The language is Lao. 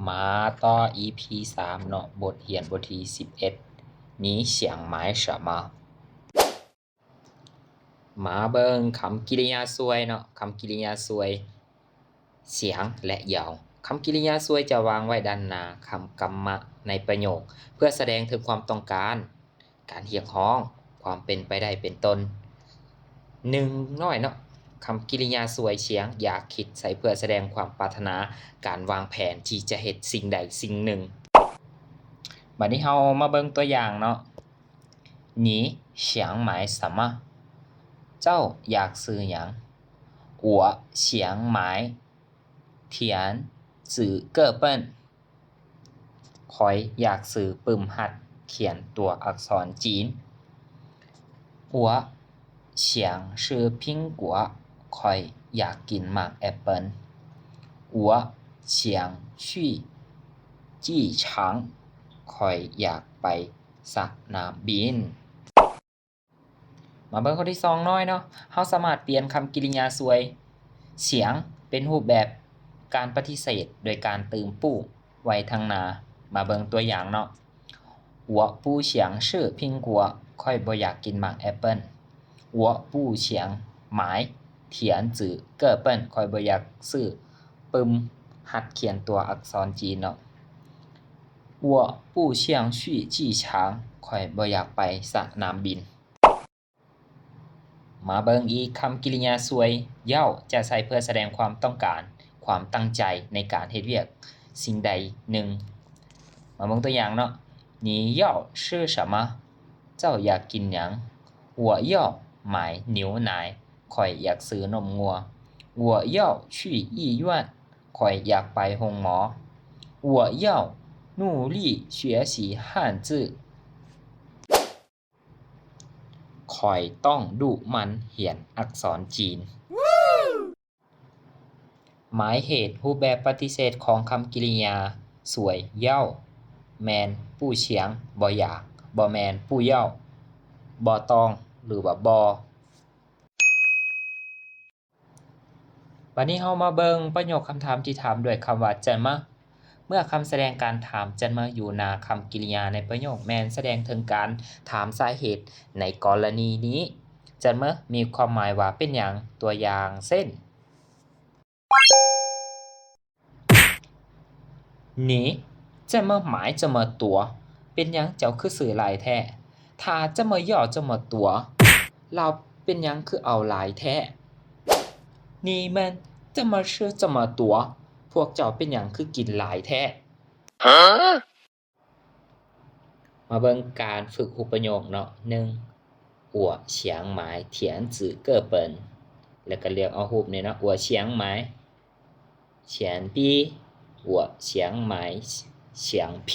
ມາຕໍ່ ອີພີສາມເນາະ ບົດຮຽນບົດທີສິບເອັດ 你想买什么 ມາເບິ່ງຄຳກິລິຍາຊ່ວຍເນາະ ຄຳກິລິຍາຊ່ວຍ 想 ແລະ 要 ຄຳກິລິຍາຊ່ວຍຈະວາງໄວ້ດ້ານໜ້າຄຳກຳມະໃນປະໂຫຍກ ເພື່ອສະແດງເຖິງຄວາມຕ້ອງການ ການຮຽກຮ້ອງ, ຄວາມເປັນໄປໄດ້ເປັນຕົ້ນ. ໜຶ່ງ ນ້ອຍເນາະ ຄຳກິລິຍາຊ່ວຍ 想 ຢາກ ຄິດ ໃຊ້ເພື່ອສະແດງຄວາມປາດຖະໜາ ການວາງແຜນທີ່ຈະເຮັດສິ່ງໃດສິ່ງໜຶ່ງ. ບັດນີ້ເຮົາມາເບິ່ງຕົວຢ່າງເນາະ 你想买什么 ເຈົ້າຢາກຊື້ຫຍັງ? 我想买田字课本 ຂ້ອຍຢາກຊື້ປຶ້ມຫັດຂຽນຕົວອັກສອນຈີນ. 我想吃苹果 ຂ້ອຍຢາກກິນໝາກແອັບເປິ້ນ. 我想去机场 ຂ້ອຍຢາກໄປສະໜາມບິນ. ມາເບິ່ງຂໍ້ທີສອງ ນ້ອຍເນາະ ເຮົາສາມາດປ່ຽນຄຳກິລິຍາຊ່ວຍ 想 ເປັນຮູບແບບການປະຕິເສດ ໂດຍການຕື່ມ 不 ໄວ້ທາງໜ້າ. ມາເບິ່ງຕົວຢ່າງເນາະ 我不想吃苹果 ຂ້ອຍບໍ່ຢາກກິນໝາກແອັບເປິ້ນ. 我不想买田字课本 ຂ້ອຍບໍ່ຢາກຊື້ປຶ້ມຫັດຂຽນຕົວອັກສອນຈີນເນາະ. 我不想去机场 ຂ້ອຍບໍ່ຢາກໄປສະໜາມບິນ. ມາເບິ່ງອີກຄຳກິລິຍາຊ່ວຍ 要 ຈະໃຊ້ເພື່ອສະແດງຄວາມຕ້ອງການ, ຄວາມຕັ້ງໃຈໃນການເຮັດວຽກສິ່ງໃດໜຶ່ງ. ມາເບິ່ງຕົວຢ່າງເນາະ 你要吃什么 ເຈົ້າຢາກກິນຫຍັງ? 我要买牛奶 ຂ້ອຍຢາກຊື້ນົມງົວ. 我要去医院 ຂ້ອຍຢາກໄປໂຮງໝໍ. 我要努力学习汉字 ຂ້ອຍຕ້ອງດຸໝັ່ນຮຽນອັກສອນຈີນ. ໝາຍເຫດ ຮູບແບບປະຕິເສດຂອງຄຳກິລິຍາຊ່ວຍ 要 ແມ່ນ 不想 ບໍ່ຢາກ, ບໍ່ແມ່ນ 不要 ບໍ່ຕ້ອງ ຫຼືວ່າບໍ່. ບັດນີ້ເຮົາມາເບິ່ງປະໂຫຍກຄຳຖາມທີ່ຖາມດ້ວຍຄຳວ່າ 怎么 ເມື່ອຄຳສະແດງການຖາມ 怎么 ຢູ່ໜ້າຄຳກິລິຍາໃນປະໂຫຍກ ແມ່ນສະແດງເຖິງການຖາມສາເຫດ. ໃນກໍລະນີນີ້ 怎么 ມີຄວາມໝາຍວ່າເປັນຫຍັງ? ຕົວຢ່າງເຊັ່ນ 你怎么买这么多? ເປັນຫຍັງເຈົ້າຄືຊື້ຫຼາຍແທ້? 他怎么要这么多? ລາວເປັນຫຍັງຄືເອົາຫຼາຍແທ້? 你们怎么吃这么多? ພວກເຈົ້າເປັນຫຍັງຄືກິນຫຼາຍແທ້? ມາເບິ່ງການຝຶກຮູບປະໂຫຍກເນາະ ໜຶ່ງ 我想买田字课本 ແລ້ວກໍເລືອກເອົາຮູບນີ້ເນາະ 我想买钱币 我想买橡皮